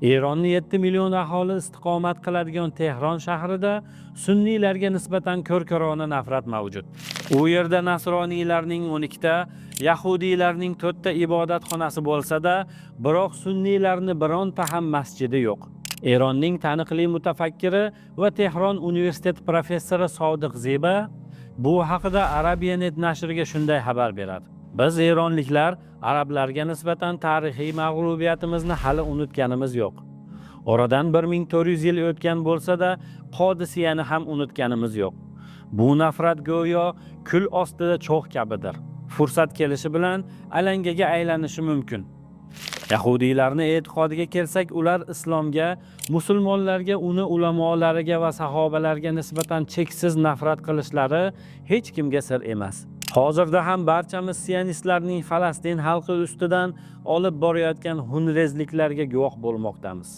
Eronni 7 million aholi istiqomat qiladigan Tehron shahrida sunniylarga nisbatan ko'r-ko'rona nafrat mavjud. U yerda nasroniylarning 12 ta, yahudiylarning 4 ta ibodatxonasi bo'lsa-da, biroq sunniylarni bironta ham masjidi yo'q. Eronning taniqli mutafakkiri va Tehron universiteti professori Sodiq Ziba bu haqida Arabiya.net nashriga shunday xabar beradi: "Biz, eronliklar, arablarga nisbatan tarixiy mag'lubiyatimizni hali unutganimiz yo'q. Oradan 1400 yil o'tgan bo'lsa-da, Qodisiyani ham unutganimiz yo'q. Bu nafrat go'yo kul ostida cho'g' kabidir. Fursat kelishi bilan alangaga aylanishi mumkin. Yahudiylarni e'tiqodiga kelsak, ular islomga, musulmonlarga, uni ulamolariga va sahobalarga nisbatan cheksiz nafrat qilishlari hech kimga sir emas. Hozirda ham barchamiz sionistlarning Falastin xalqi ustidan olib borayotgan xunrezliklarga guvoh bo'lmoqdamiz."